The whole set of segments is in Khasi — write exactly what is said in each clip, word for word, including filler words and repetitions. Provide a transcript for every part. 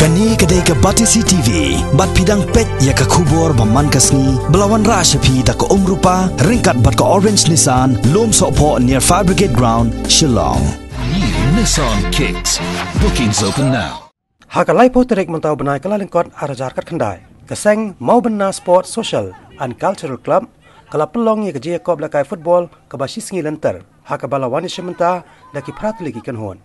Kane ka dei ka Batesi T V, bad phi dang peit ïa ka khubor ba man ka sngi, ba la wanrah sha phi da ka Umrupa, ryngkat bad ka Orange Nissan, Lumsohphoh near Fire Brigade Ground, Shillong. New Nissan Kicks. Bookings open now. Ha ka laiphew tarik mynta u bnai Kyllalyngkot ar hajar khatkhyndai, ka seng Mawbynna Sports Social and Cultural Club ka la pynlong ïa ka jingïakop lehkai football kaba shisngi lynter, ha kaba la wan ïashim bynta da ki phra tylli ki kynhun.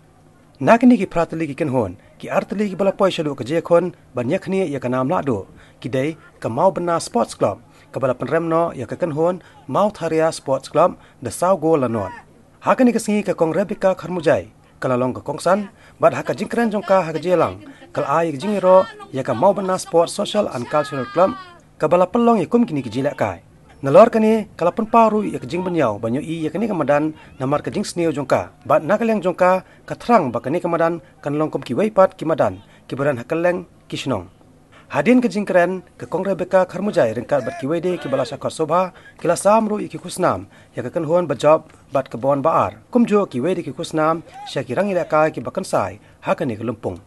Na kine ki phra tylli ki kynhun, ki ar tylli kiba la poi shaduh ka jingïakhun ban ïakhnieh ïa ka nam lahduh, ki dei ka Mawbynna Sports Club, kaba la pynrem noh ïa ka kynhun Mawtharia Sports Club da saw gol la nod. Ha kane ka sngi ka Kong Rebecca Kharmujai ka la long ka kongsan, bad ha ka jingkren jong ka ha ka jingïalang, ka la ai ïa ka jingïaroh ïa ka Mawbynna Sports Social and Cultural Club, kaba la pynlong ïa kum kine ki jinglehkai. Nalor kane ka la pynpaw ruh ïa ka jingbynñiaw ban ïohi ïa kane ka madan namar ka jingsniew jong ka. Bad na ka liang jong ka, ka thrang ba kane ka madan kan long kum kiwei pat ki madan kiba don ha kylleng ki shnong. Hadien ka jingkren, ka Kong Rebecca Kharmujai ryngkat bad kiwei de kiba la shah khot sngewbha, ki la sam ruh ïa ki khusnam ïa ka kynhun Bajop bad ka Bon Ba-ar, kumjuh kiwei de ki khusnam sha ki rangïalehkai kiba kynsai ha kane ka lympung.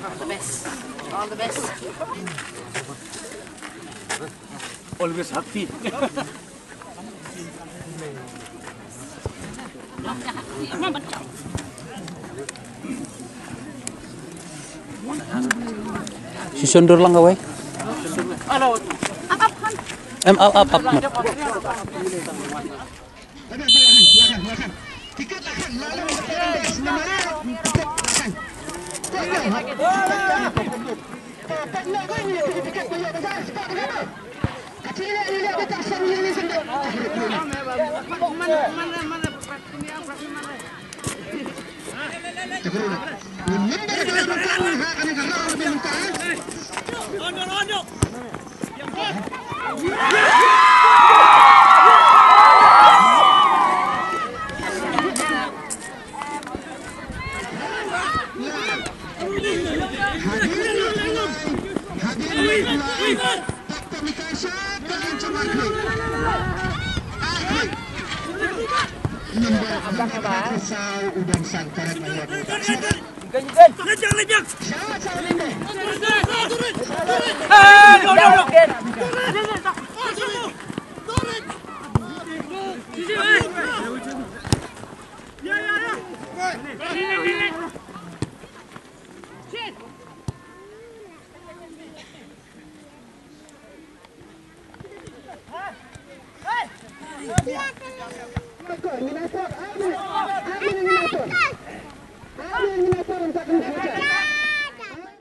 All the best. All the best. Always happy. Shisha dur lang kawei. Em, ap, ap, ap.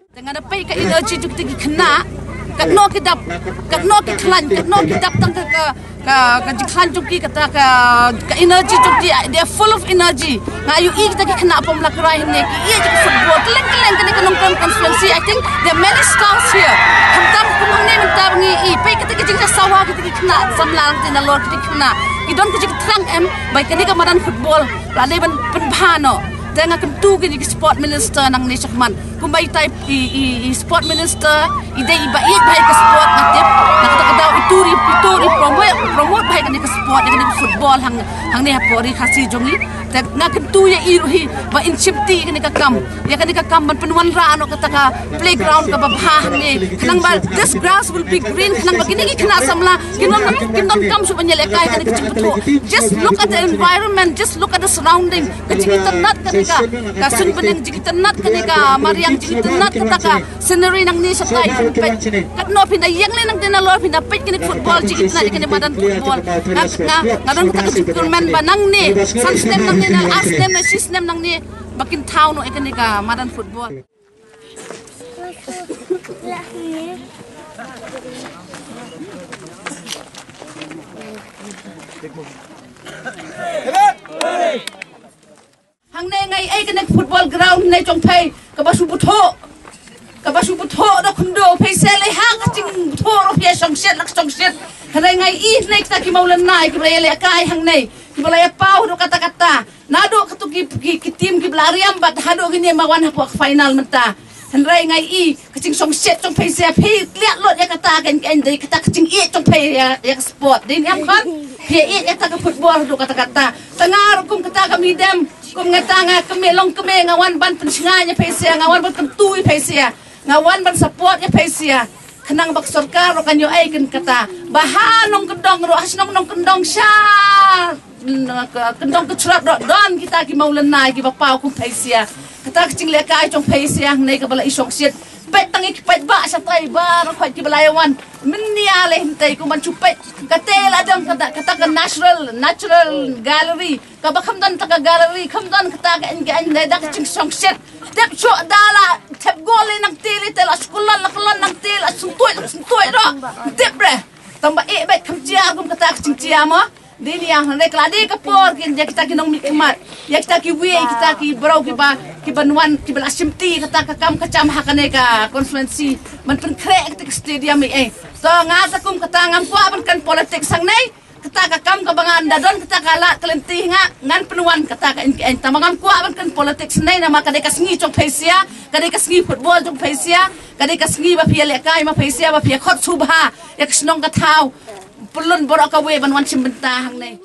Te nga da peit ka energy jong kita ki khynnah, katno ki dap, katno ki khlaiñ, katno ki dap tang ka, ka, ka, ka jingkhlaiñ jong ki, kata ka, ka energy jong ki, they are full of energy. Nga ïohi kita ki khynnah Pomlakrai hangne ki ïa ka football kylleng kylleng kane ka Nongkrem constituency. I think there are many stars here. Khamtam kum hangne mynta ba ngi ïohi, peit kita ki jingsawa kita ki khynnah samla, kita nalor kita ki khynnah. Ki don ka jingthrang em ba kane ka madan football la dei ban pynbha noh. Te nga kyntu kine ki sport minister nangne shakhmat. Kumba itai i, i, i sport minister i dei i ba ïeit bha ïa ka sport, nga tip. Na kata ka daw i tur i, i tur i promote, promote bha ïa kane ka sport, ïa kane ka football hang, hangne hapoh ri Khasi jong i. Te nga kyntu ïa i ruh hi ba in shimti ïa kane ka kam, ïa kane ka kam ban pynwanrah noh kata ka playground kaba bha hangne. Khnang ba this grass will be green, khnang ba kine ki khynnah samla kin ym, kin ym donkam shuh ban ïalehkai ïa kane ka jingpynthoh. Just look at the environment, just look at the surrounding. Ka jingitynnad kane ka, ka suiñ bneng jingitynnad kane ka mariang, jingitynnad kata ka scenery nangne shatai phi peit. Katno phin da ïeng lei nangta nalor phin da peit kane football, jingitynnad ïa kane madan football. Nga, nga, nga don kata ka jingkyrmen ba nangne san snem nangne, na ar snem, na shi snem nangne ba kin thaw noh ïa kane ka madan football. Hangne ngai ei kane football ground ne jong phi kaba shu bthoh. Kaba shu bthoh da khyndew phi, se lei ha ka jingbthoh ruh phi shongshit la ka shongshit. Hangne ngai i ne kita ki mawlynnai kiba la ïalehkai hangne, kiba la ïapaw ruh kata kata. Naduh katu ki, ki, ki team kiba la riam bad haduh kine ba wan hapoh final mynta. Hynrei ngai i ka jingshongshit jong phi se phi kliah lut ïa kata ka, ka, ka, kata ka jingïeit jong phi ïa, ïa ka sport. Dei ne em khun? Phi ïeit ïa kata ka football haduh kata kata. Tang nga ruh kum kata ka midem, kum nga tang nga kmie long kmie, nga wan ban pynshngaiñ ïa phi se, nga wan ban kyntu ïa phi se. Nga wan ban support ïa phi se. Khnang ba ka sorkar ruh kan ïoh ai kan kata. Ba ha Nongkyndong ruh, ha shnong Nongkyndong sha, mm, ka, Kyndong Kynshrat ruh don kita ki mawlynnai kiba paw kum phi se. Kata ka jinglehkai jong phi se hangne kaba la i shongshit. Peit tang ïa ki paidbah shatai baroh khoit kiba la ïa wan. Mynnia lei hynrei kum ban shu peit. Kata la dang kata, kata ka natural, natural gallery. Kaba kham don kata ka gallery, kham don kata ka aiñ ka aiñ, lada ka jingshongshit. Tip shuh da la thep gol lei nangta lei, te la skulon la kulon nangta, la sngewthuh la sngewthuh ruh. Tip re. Tang ba eh beit kham jia kum kata ka jingjia mo. Dei ne em, hynrei ka la dei ka por kin ïa kita ki nongmihkhmat, ïa kita kiwei kita ki briew kiba, kiban wan, kiba la shimti kata ka kam ka jam ha kane ka constituency. Ban pynkhreh kata ka stadium ei ei. To nga te kum kata ngam kwah ban kren politics hangne. Kata ka kam kaba ngan da don kata ka lad ka lynti nga, ngan pynwan kata ka aiñ ka aiñ. Tang ba ngam kwah ban kren politics hangne namar ka dei ka sngi jong phi se, ka dei ka sngi football jong phi se, ka dei ka sngi ba phi ïalehkai ma phi se, ba phi ïakhot sngewbha ïa ka shnong ka thaw. Pynlong baroh kawei ban wan shim bynta hangne.